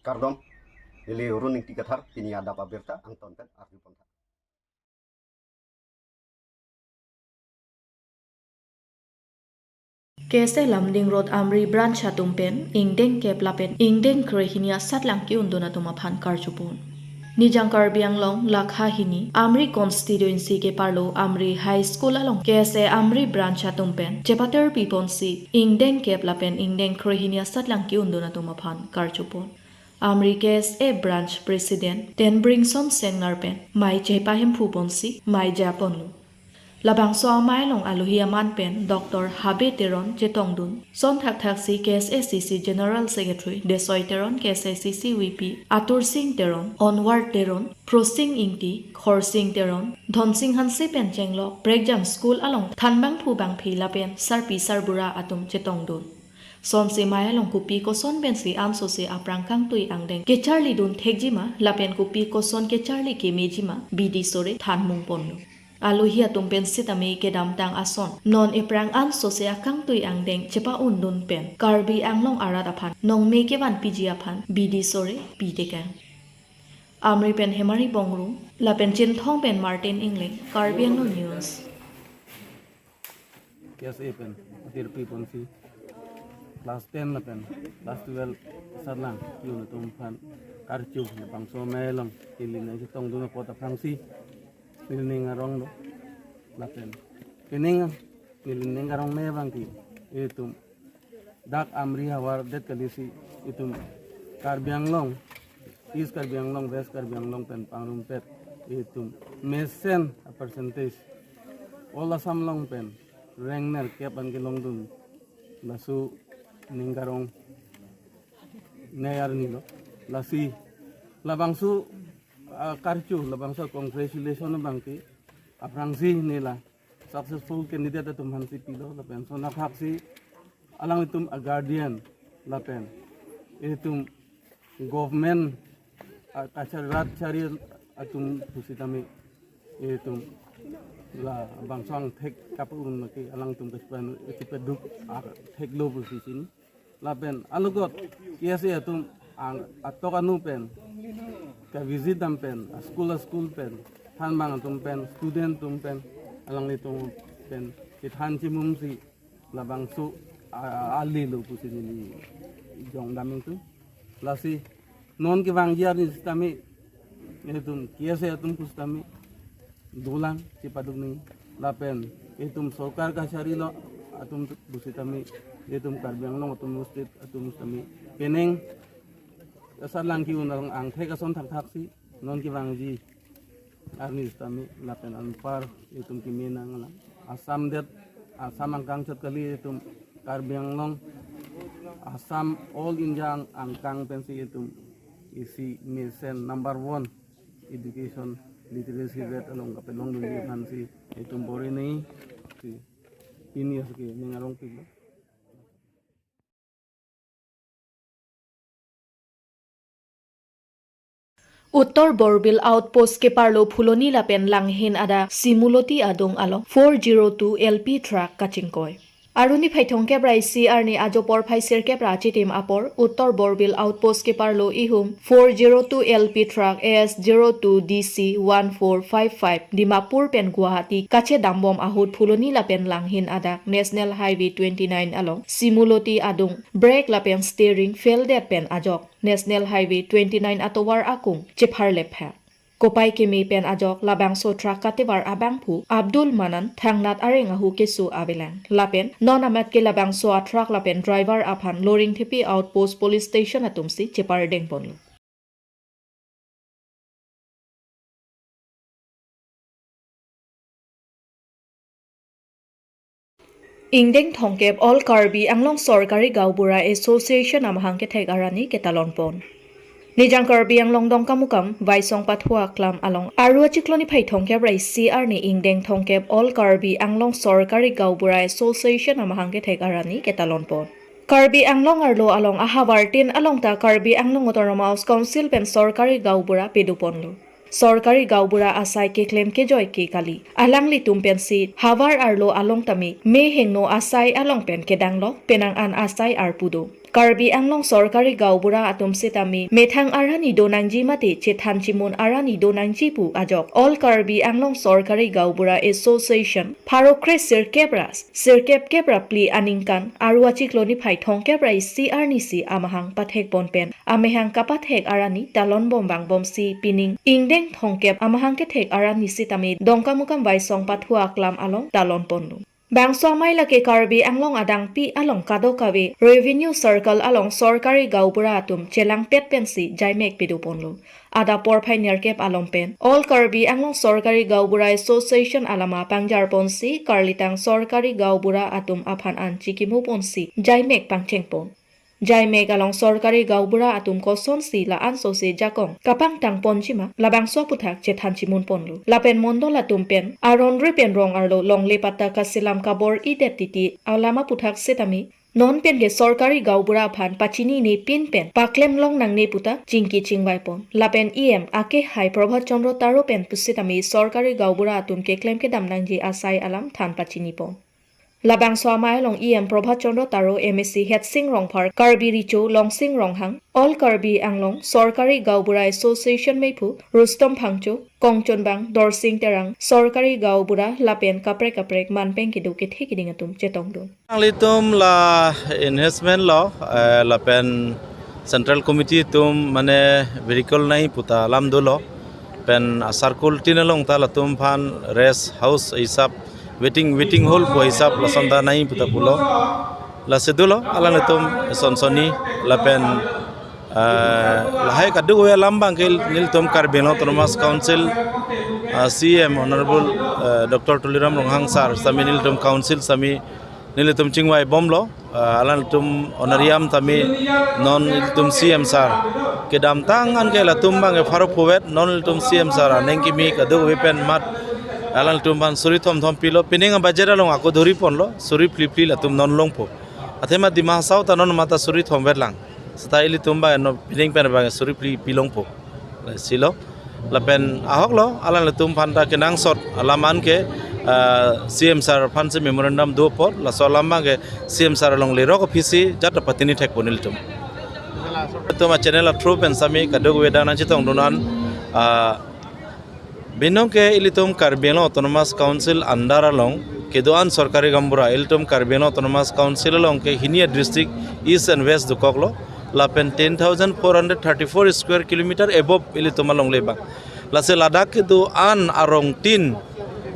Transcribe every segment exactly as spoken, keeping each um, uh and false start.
Kardom, neli Run Ingti Kathar, pini adap abirta angton pen arju pon tha. K S A Lumding Road Amri Branch atum pen ingdeng kep lapen ingdeng krehini asatlang ke-undun atum aphan karju pon. Nijang Karbi Anglong lakha hini Amri constituency keparlo Amri High School along K S A Amri Branch atum pen chepater piponsi ingdeng kep lapen ingdeng krehini asatlang ke-undun atum aphan karju pon. Amri K S A Branch President Tenbringson Sengnar pen mei chepahemphu ponsi mei ja ponlo. Labangso amei along alohi aman pen Doctor Habe Teron chetongdun, son thakthaksi K S A C C General Secretary Desoi Teron, K S A C C V P Atur Sing Teron, Onwar Teron, Prosing Ingti, Khorsing Teron, Dhonsing Hanse pen chenglok prekjam school along thanbangphu bangphi lapen sarpi sarbura atum chetongdun. Sonsi mei along kopi koson pensi ansose aphrang kangtui angdeng kecharlidun thekjima lapen kopi koson kecharli kemejima bidi sore thanmung ponlo. Alohi atum pen sitame kedamtang ason non ephrang ansose akangtui angdeng chepa-undun pen Karbi Anglong arat aphan nongme kevan piji aphan bidi sore pitekang. Amri pen Hemari Bongrung lapen Chinthong pen Martin Engleng, Karbi Anglong News. K S A pen atir piponsi class ten lapen class twelve asatlang ke-un atum aphan karju labangso mei along neli nangchetongdun apot aphrangsi neli ning arong lo lapen pining neli ning arong ne abangke itum dak Amri havar det kalisi itum Karbi Anglong, East Karbi Anglong, West Karbi Anglong pen pangrumpet itum mesen a percentage all Assam along pen rank nerkep an kelongdun laso ning arong ne arni lo. Lasi labangso, ah, karju labangso congratulation abangke aphrangsi neli la successful candidate atum aphansi pilo lapen son aphaksi alanglitum a guardian lapen itum government, ah, kachari rat chari atum pusitame itum labangso angthek kap-un lake alangtum kechipan kechipaduk angthek lo pusi chini. Lapen alogot K S A atum ang atok anu pen kavisit dam pen, a school a school pen, thanbang atum pen, student atum pen, alanglitum pen kethan chimumsi labangso a, a, ali lo pusi neli jongdam ingtung. Lasi non kevangji arni sitame itum K S A atum pusitame dolang chepaduk nangji lapen itum sorkar kachari lo atum pusitame itum Karbi Anglong Autonomous State atum sitame pining asatlang ke-un arong angthek ason thakthaksi non kevangji arni sitame lapen anpar itum keme nanglang. Assam det, Assam angkang chot kali itum Karbi Anglong, Assam, all India ang-, angkang pensi itum isi mesen number one education literacy rate along kapelongdunji aphansi itum bor-i nangji, si pini aso ke ning arong pilo. Uttor Borbil Outpost keparlo Phuloni lapen Langhin adak Simuloti adung along four zero two L P truck kachingkoi. Aruni phai thomkep ra isi arni ajo porphai sirkep ra achitim apor Uttor Borbil Outpost keparlo ihum four zero two L P truck A S zero two D C one four five five Dimapur pen Guwahati kachedambom ahut Phuloni lapen Langhin adak National Highway twenty-nine along Simuloti adung brake lapen steering fail det pen ajok National Highway twenty-nine atovar akung chepharlep ha. Kopai keme pen ajok labangso truck kativar abangphu Abdul Manan thangnat areng ahu keso avelang. Lapen non amat ke labangso a truck lapen driver aphan Loringthepi Outpost Police Station atumsi chepardeng ponlo. Ingdeng thomkep All Karbi Anglong Sorkari Gaonbura Association amahang kethek arni ketalon pon. Nijang Karbi Anglong Dongkamukam, Vaisong Pathua Klam along, Aru achiklo niphai thomkep ra isi arni ingdeng thomkep All Karbi Anglong Sorkari Gaonbura Association amahang kethek arni ketalon pon. Karbi Anglong arlo along ahavartin along ta Karbi Anglong Autonomous Council pen Sorkari Gaonbura pedoponlo. Sorkari gaonbura asai keklem kejoi ke kali. Alanglitum pensi havar arlo along tame mehingno asai along pen kedang lo, penang an asai arpu do. Karbi Anglong sorkari gaonbura atum sitame methang arani do nangji mate chethan chimun arani do nangji pu ajok All Karbi Anglong Sorkari Gaonbura Association pharo kre sirkep ra sirkep kep ra phli aningkan Aru achiklo niphai thomkep ra isi arnisi amahang pathek pon pen amahang kapathek arani talon bom vangbomsi pining ingdeng thomkep amahang kethek arani sitame Dongkamukam Vaisong pathu aklam along talon ponlo. Bangso amei lake Karbi Anglong adangpi along kadokave revenue circle along sorkari gaonbura atum chelangpet pensi jaimek pedo ponlo. Adap porphai nerkep along pen All Karbi Anglong Sorkari Gaonbura Association alama pangjar ponsi karlitang sorkari gaonbura atum aphan an chikimu ponsi jaimek pangcheng pon. Jaimek along sorkari gaonbura atum kosonsi la-an sose jakong kapangtang ponji ma, labangso aputhak chethan chimun ponlo. Lapen mondol atum pen aron ri pen rong arlo longle patta kaselam kabor-idet titi alam aputhak sitame non pen ke sorkari gaonbura aphan pachinine pin pen paklem long nangne puta chingki chingvai pon. Lapen E M akehai Prabhat Chandra Taro pen pusitame sorkari gaonbura atum keklem kedam nangji asai alam than pachini pon. Labangso amei along E M Prabhat Chandra Taro, M A C Hetsing Rongphar, Karbi Recho Longsing Ronghang, All Karbi Anglong Sorkari Gaonbura Association meiphu Rustom Phangcho, Kongchonbang Dorsing Terang, sorkari gaonbura lapen kaprek kaprek manpeng kedo kethe keding atum chetongdun. Nanglitum la investment lo, eh, lapen Central Committee atum mane vehicle nai puta lam dolo. Pen asarkul tin along ta latum aphan rest house hisap, waiting, waiting hall pu hisap lason ta nai puta pulo. Lasi dolo alanglitum sonsoni lapen, eh, lahai kadokave alam abang ke nelitum Karbi Anglong Autonomous Council, eh, C M Honorable, eh, Doctor Tuliram Ronghang sir sitame nelitum council sitame nelitum chingvai bomlo, eh, alanglitum honorarium tame non nelitum C M sir kedamtang an ke latum abang ke pharo phuvet, non nelitum C M sir aning kimi kadokave pen mat alanglitum aphan suri thom thom pilo, pining budget along ako dhuri ponlo, suri phli phli latum non longpo. Athema Dima Hasao ta non mata suri thomvet lang. Seta ilitum abang no pining pen abang suri phli pilongpo. Silo. Lapen ahok lo, alanglitum aphan ta kenangsot alam an ke, ah, C M sir aphansi memorandum do apot, laso alam abang ke C M sir along lerok office jat ta patini thek pon ilitum. Ilitum a channel a through pen sitame kadokave dang nangchetongdun an, ah, binong ke ilitum Karbi Anglong Autonomous Council under along kedo-an sorkari gaonbura, ilitum Karbi Anglong Autonomous Council along ke hini a district East and West dokoklo, lapen ten thousand four hundred thirty-four square kilometer above ilitum alongle abang. Lasi ladak kedo-an arong tin,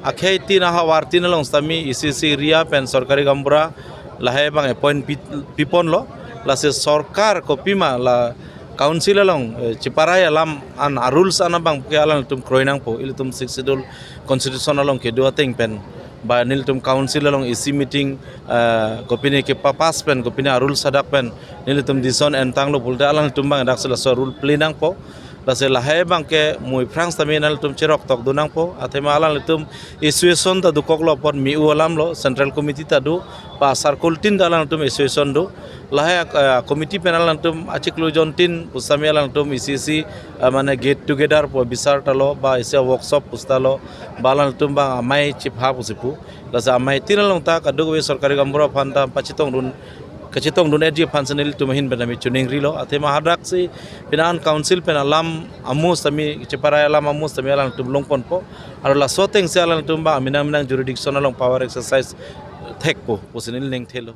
akhei tin, ahavar tin along sitame isi isi area pen sorkari gaonbura lahai abang appoint pi, piponlo. Lasi sorkar kopima la council along, eh, cheparai alam an a rules an abang ke alanglitum kroi nangpo, ilitum Sixth Schedule Constitution along kedo ateng pen ba nelitum council along isi meeting, eh, kopine kepapass pen, kopine a rules hadak pen nelitum decision entanglo pulote alanglitum abang daksi laso rule play nangpo. Lasi lahai abang ke mui phrang sitame nelitum cherok tokdun nangpo. Athema alanglitum association ta dokoklo apot me-u alam lo, Central Committee ta do, ba asarkul tin ta alanglitum association do. Lahai, eh, committee pen alanglitum achiklo jon tin pu sitame alanglitum isi isi, eh, mane get together pu bisar ta lo, ba isi workshop pu seta lo, ba alanglitum abang amei chipha pusi pu. Lasi amei tin along ta kadokave sorkari gaonbura aphan ta pachetongdun, kachetongdun-etji aphansi nelitum ahin pen tame choningrilo. Athema hadaksi pini an council pen alam amus tame, cheparai alam amus tame alanglitum longponpo. Aru laso atengsi alanglitum abang menang menang jurisdiction along power exercise thekpo pusi neli ning thelo.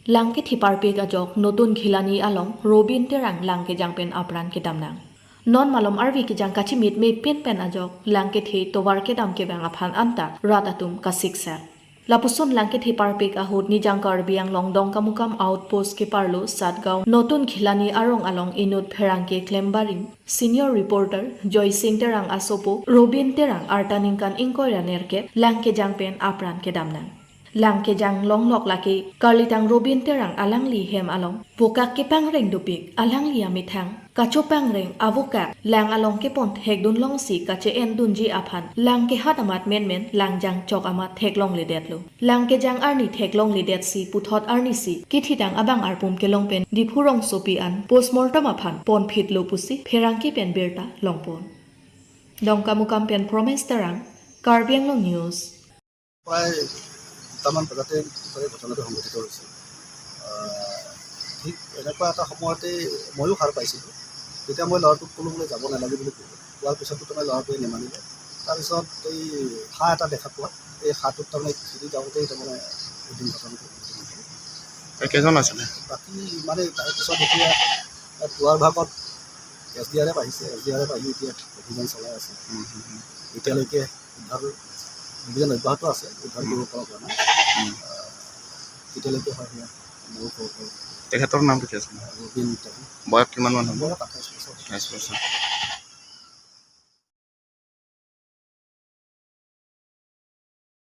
Lang kethe parpik ajok Notun Khilani along Robin Terang lang kejang pen apran kedam nang. Non malom arve kejang kachimit me pen pen ajok lang kethe tovar kedam kevang aphan anta rat atum kasiksak. Lapuson lang kethe parpik ahut Nijang Karbi Anglong Dongkamukam outpost keparlo Satgaon Notun Khilani arong along inut pherangke klembarim senior reporter Joysing Terang asopo Robin Terang arta ningkan ingkoi ra nerkep lang kejang pen apran kedam nang. Lang kejang longlok lake karlitang Robin Terang alangli hem along pokak kepangreng dopik alangli amethang Kachopangreng avokak lang along kepon thekdun longsi kache-endunji aphan lang kehat amat menmen lang jangchok amat theklongledetlo. Lang kejang arni theklongledetsi puthot arnisi kithidang abang arpum kelong pen Diphu rongsopi an postmortem aphan ponphitlo pusi pherangke pen birta longpon. Dongkamukam pen Promes Terang, Karbi Anglong News. প্ৰায় দুটামান বজাতে গোটেই ঘটনাটো সংঘটিত হৈছে। আহ, ঠিক এনেকুৱা এটা সময়তে ময়ো সাৰ পাইছিলোঁ। তেতিয়া মই ল'ৰাটোক ক'লোঁ, বোলে, "যাব নালাগে" বুলি ক'লোঁ। কোৱাৰ পিছতো তাৰমানে ল'ৰাটোৱে নেমানিলে। তাৰপিছত এই হাঁহ এটা দেখা পোৱা, এই হাঁহটোত তাৰমানে খেদি যাওঁতেই তাৰমানে এই দুৰ্ঘটনাটো সংঘটিত হ'ল। এই কেইজন আছিলে? বাকী মানে তাৰ পিছত এতিয়া পুৱাৰ ভাগত এছ ডি আৰ এফ আহিছে, এছ ডি আৰ এফ আহি এতিয়া অভিযান চলাই আছে। উম, উম, উম। এতিয়ালৈকে উদ্ধাৰ অভিযান অব্যাহত আছে, উদ্ধাৰ কৰিব পৰা হোৱা নাই। উম। আহ, কেতিয়ালৈকে হয় সেয়া ময়ো ক'ব পাৰোঁ। তেখেতৰ নামটো কি আছিলে? ৰবিন টেঙ। বয়স কিমান মান হ'ব? বয়স আঠাইছ বছৰ। আঠাইছ বছৰ।